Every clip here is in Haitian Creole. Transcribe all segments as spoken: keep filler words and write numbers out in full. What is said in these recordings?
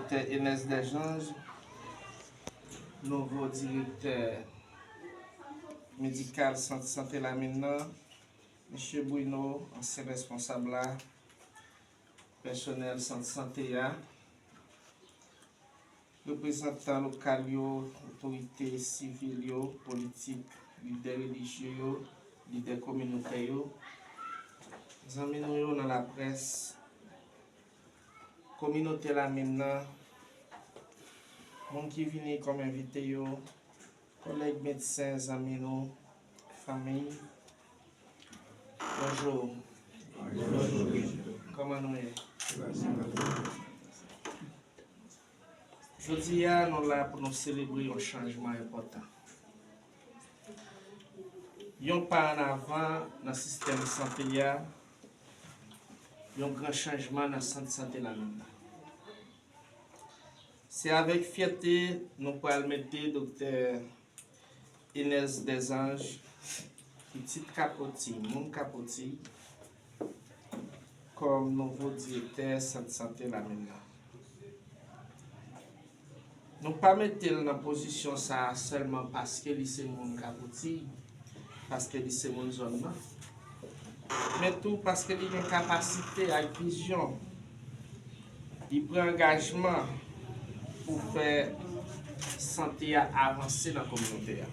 Doktè Enes Desange, nouvo direktè medikal Sant Sante Lamin nan, Mesye Bruno, ansyen responsab la, pèsonèl Sant Sante a, reprezantan lokal yo, otorite sivil yo, politik, lidè relijye yo, lidè kominotè yo, zanmi nou yo nan laprès, kominote Lamin nan, moun ki vini kòm envite yo, kòlèg medsen, zanmi nou, fanmi, bonjou. Kòman nou ye? Jodi a, nou la pou nou selebre yon chanjman enpòtan. Yon pa an avan nan sistèm sante a, yon gran chanjman nan sant sante Lamin nan. Se avèk fyète nou pral mete Doktè Enes Desange, pitit Kapoti, moun Kapoti, kòm nouvo direktè sant sante Lamin nan. Nou pa mete l nan pozisyon sa a sèlman paske li se moun Kapoti, paske li se moun zòn nan, men tou paske li gen kapasite ak vizyon. Li pran angajman pou fè sante a avanse nan kominote a.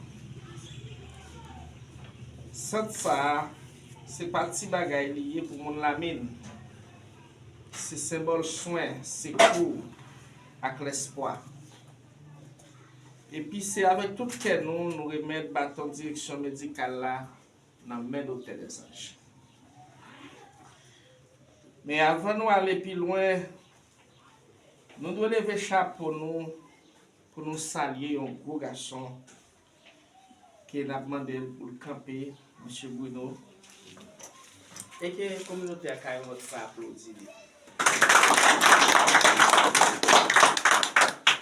Sant sa a, se pa ti bagay li ye pou moun Lamin. Se senbòl swen, sekou ak lespwa. Epi se avèk tout kè nou, nou remèt baton direksyon medikal la nan men Doktè Desange. Men avan nou ale pi lwen, nou dwe leve chapo nou pou nou salye yon gwo gason ke n ap mande l pou l kanpe, Mesye Bruno. E ke kominote a ka yon lòt fwa aplodi li.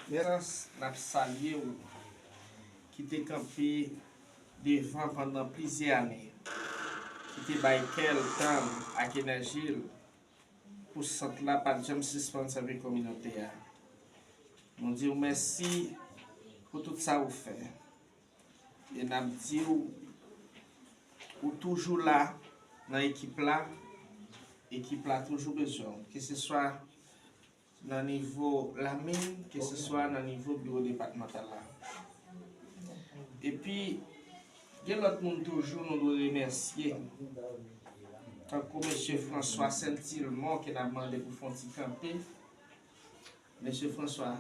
Mesye, n ap salye w, ki te kanpe devan pandan plizyè ane, ki te bay kè l, tan l ak enèji l pou sant la pa t janm sispann sèvi kominote a. Nou di w mèsi pou tout sa ou fè. E n ap di w, ou toujou la nan ekip la, ekip la toujou bezwen w, keseswa nan nivo Lamin, keseswa nan nivo biwo depatmantal la. Epi, gen lòt moun toujou nou dwe remèsye, tankou mesye François Saint-Ilmont ke n ap mande pou fè yon ti kanpe. Mesye François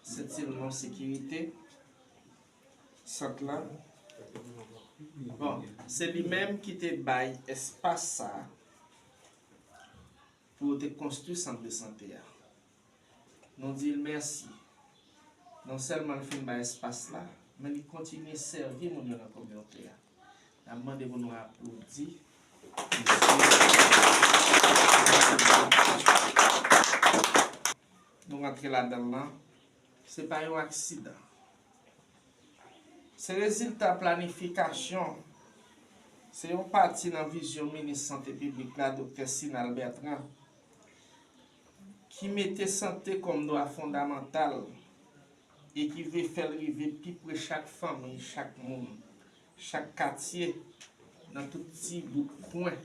Saint-Ilmont, sekirite sant lan. Bon, se li menm ki te bay espas sa a pou yo te konstwi sant de sante a. Nou di l mèsi. Non sèlman l fin bay espas la, men li kontinye sèvi moun yo nan kominote a. N ap mande pou nou aplodi. Nou rantre ladan l lan, se pa yon aksidan. Se rezilta planifikasyon, se yon pati nan vizyon minis sante piblik la, Doktè Sinal Bertrand, ki mete sante kòm dwa fondamantal e ki vle fè l rive pi pre chak fanmi, chak moun, chak katye, nan tout ti bout kwen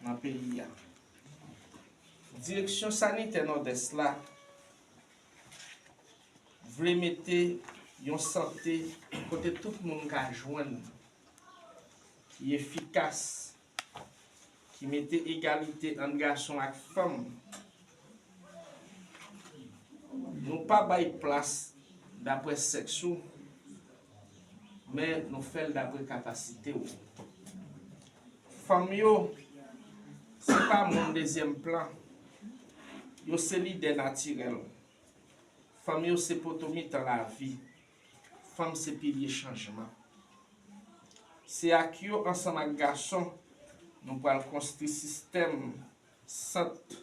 nan peyi a. Direksyon sanitè Nòdès la vle mete yon sante kote tout moun ka jwenn, ki efikas, ki mete egalite ant gason ak fanm. Nou pa bay plas dapre sèks ou, men nou fè l dapre kapasite w. Fanm yo, se pa moun dezyèm plan. Yo se lidè natirèl. Fanm yo se poto mitan lavi. Fanm se pilye chanjman. Se ak yo, ansanm ak gason, nou pral konstwi sistèm sant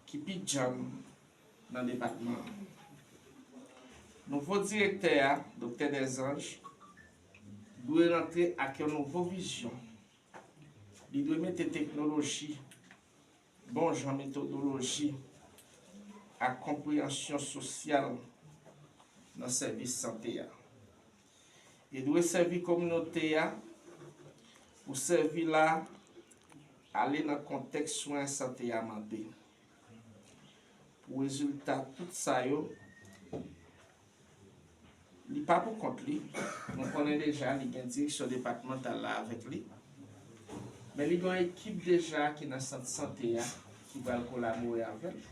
ki pi djanm nan depatman an. Nouvo direktè a, Doktè Desange, dwe rantre ak yon nouvo vizyon. Li dwe mete teknoloji, bon jan metodoloji, ak konpreyansyon sosyal nan sèvis sante a. Li dwe sèvi kominote a pou sèvi la ale nan kontèks swen sante a mande. Pou rezilta tout sa yo, li pa pou kont li. Nou konnen deja li gen direksyon depatmantal la avèk li. Men li gen yon ekip deja ki nan sant sante a ki pral kolabore avè l.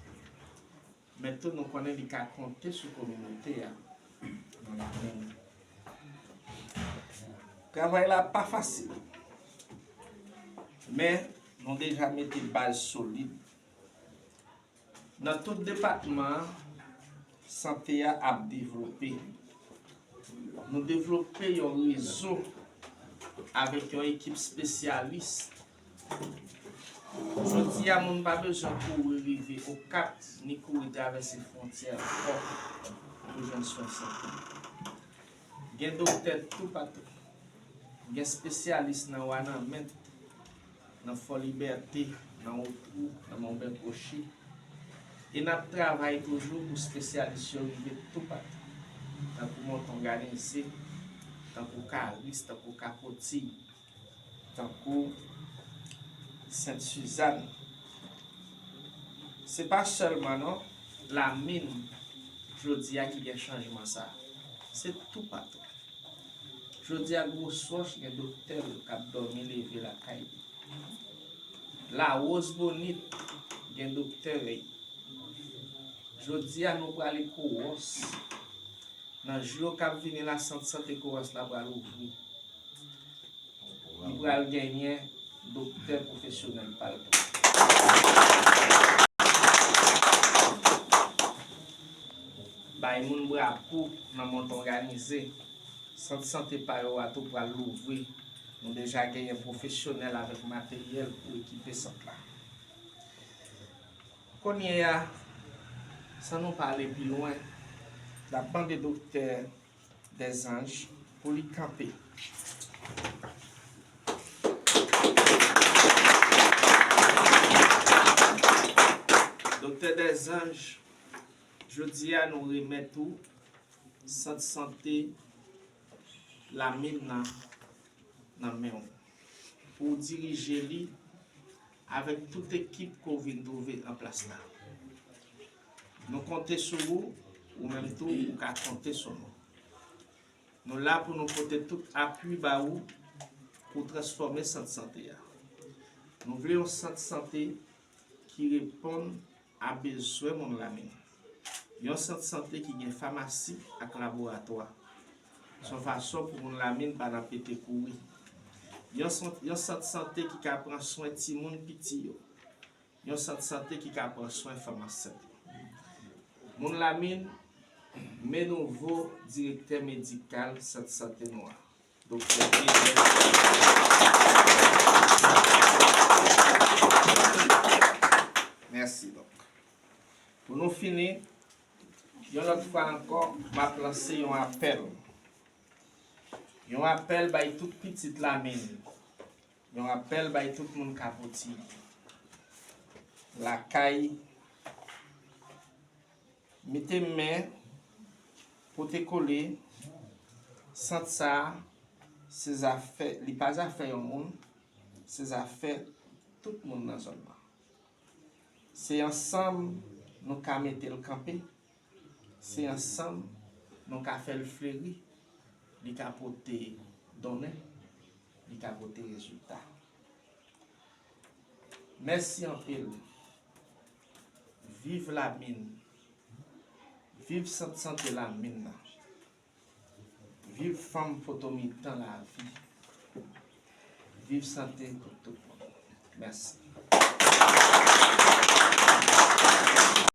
Men tou nou konnen li ka konte sou kominote a. Travay la pa fasil. Men nou deja mete baz solid. Nan tout depatman an, sante a ap devlope. Nou devlope yon rezo avèk yon ekip espesyalis. Jodi a, moun pa bezwen kouri rive Okap, ni kouri travèse fwontyè ankò pou jwenn swen sante. Gen doktè toupatou. Gen espesyalis nan Wanament, nan Fò Libète, nan Wotwou, nan Monbèk Woche. E n ap travay toujou pou espesyalis yo rive toupatou, tankou Montonganize, tankou Karis, tankou Kapotiy, tankou Sent Sizàn. Se pa sèlman non, Lamin jodi a ki gen chanjman sa a. Se toupatou. Jodi a, Gwoswòch gen doktè l k ap dòmi leve lakay li. Lawozbonit gen doktè l. Jodi a, nou prale Kowòs. Nan jou yo k ap vini la, sant sante Kowòs la pral ouvri. Li pral genyen doktè pwofesyonèl pa l tou. Bay moun Brapou nan Montonganize, sant sante pa yo a tou pral louvri. Nou deja genyen pwofesyonèl avèk materyèl pou ekipe sant la. Kounye a, san nou pa ale pi lwen, n ap mande doktè Dèzanj pou li kanpe. Doktè Dèzanj, jodi a nou remèt ou sant sante Lamin nan, nan men w, pou w dirije li avèk tout ekip ke w vin twouve an plas la. Nou konte sou ou, ou menm tou, ou ka konte sou nou. Nou la pou nou pote tout apui ba ou pou w transfòme sant sante a. Nou vle yon sant sante ki reponn a bezwen moun Lamin. Yon sant sante ki gen famasi ak laboratwa. Se yon fason pou moun Lamin pa nan pete kouri. Yon sant, yon sant sante ki ka pran swen timoun piti yo. Yon sant sante ki ka pran swen fanm ansent yo. Moun Lamin, men nouvo direktè medikal sant sante nou an. Doktè Edel. Mèsi, donk. Pou nou fini, yon lòt fwa ankò, m ap lanse yon apèl. Yon apèl bay tout pitit Lamin. Yon apèl bay tout moun Kapotiy. Lakay, mete men, pote kole, sant sa a, se zafè, li pa zafè yon moun, se zafè tout moun nan zòn nan. Se ansanm nou ka mete l kanpe, se ansanm nou ka fè l fleri, li ka pote donnen, li ka pote rezilta. Mèsi anpil. Viv Lamin. Viv sant sante Lamin nan. Viv fanm potomitan lavi. Viv sante pou tout moun. Mèsi.